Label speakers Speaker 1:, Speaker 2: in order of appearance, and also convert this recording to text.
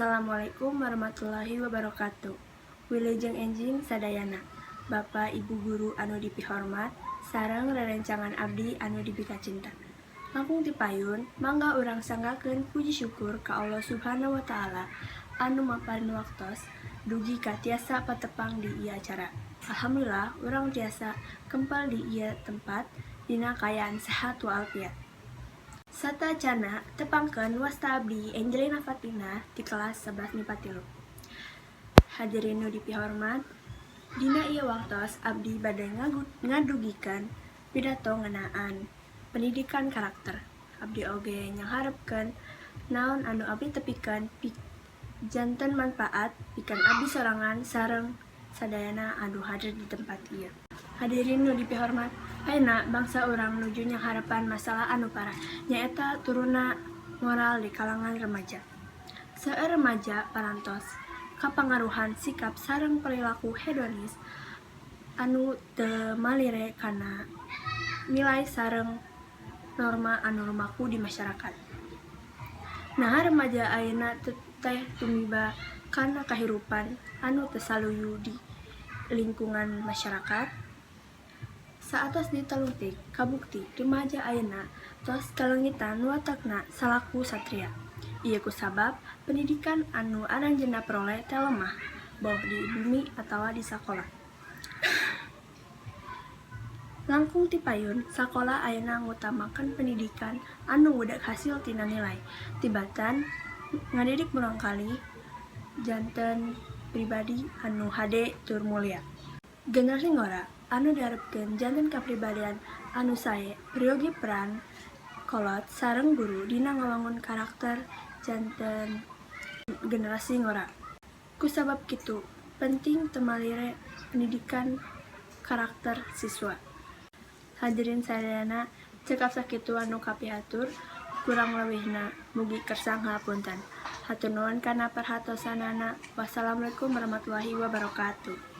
Speaker 1: Assalamualaikum warahmatullahi wabarakatuh. Wilujeng enjing sadayana. Bapak Ibu guru anu dipihormat sareng rerencangan abdi anu dipikacinta. Langkung ti payun, mangga urang sanggakeun puji syukur ka Allah Subhanahu wa Ta'ala anu maparin waktos dugi ka tiasa patepang di ieu acara. Alhamdulillah, urang tiasa kempal di ieu tempat dina kaayaan sehat walafiat. Sateuacanna, tepangkeun, wasta abdi Angelina Fatina ti kelas 11 MIPA 3. Hadirin nu dipihormat, dina ieu waktos abdi bade ngadugikeun pidato ngeunaan pendidikan karakter. Abdi oge nyangharepkeun naon anu abdi tepikeun janten manfaat pikeun abdi sorangan sareng sadayana anu hadir di tempat ieu. Hadirin nu dipihormat, ayeuna bangsa urang nuju nyanghareupan masalah anu parah, nyaeta turunna moral di kalangan remaja. Seueur remaja parantos kapangaruhan sikap sareng perilaku hedonis anu teu malire kana nilai sareng norma anu lumaku di masyarakat. Naha remaja ayeuna teh tumiba kana kahirupan anu teu saluyu di lingkungan masyarakat? Saatos ditalutik, kabukti remaja ayeuna tos kaleungitan watakna salaku satria. Ieu kusabab pendidikan anu aranjeunna peroleh teh lemah, boh di bumi atawa di sakola. Langkung ti payun, sakola ayeuna ngutamakeun pendidikan anu ngudag hasil tina nilai, tibatan ngadidik murangkalih janten pribadi anu hade tur mulya. Generasi ngora anu diharepkeun janten kapribadian anu sae peryogi peran kolot sareng guru dina ngawangun karakter janten generasi ngora. Kusabab kitu, penting temalire pendidikan karakter siswa. Hadirin sadayana, cekap sakitu anu kapihatur, kurang leuwihna mugi kersa ngahapunten. Hatur nuhun kana perhatosanana. Wassalamualaikum warahmatullahi wabarakatuh.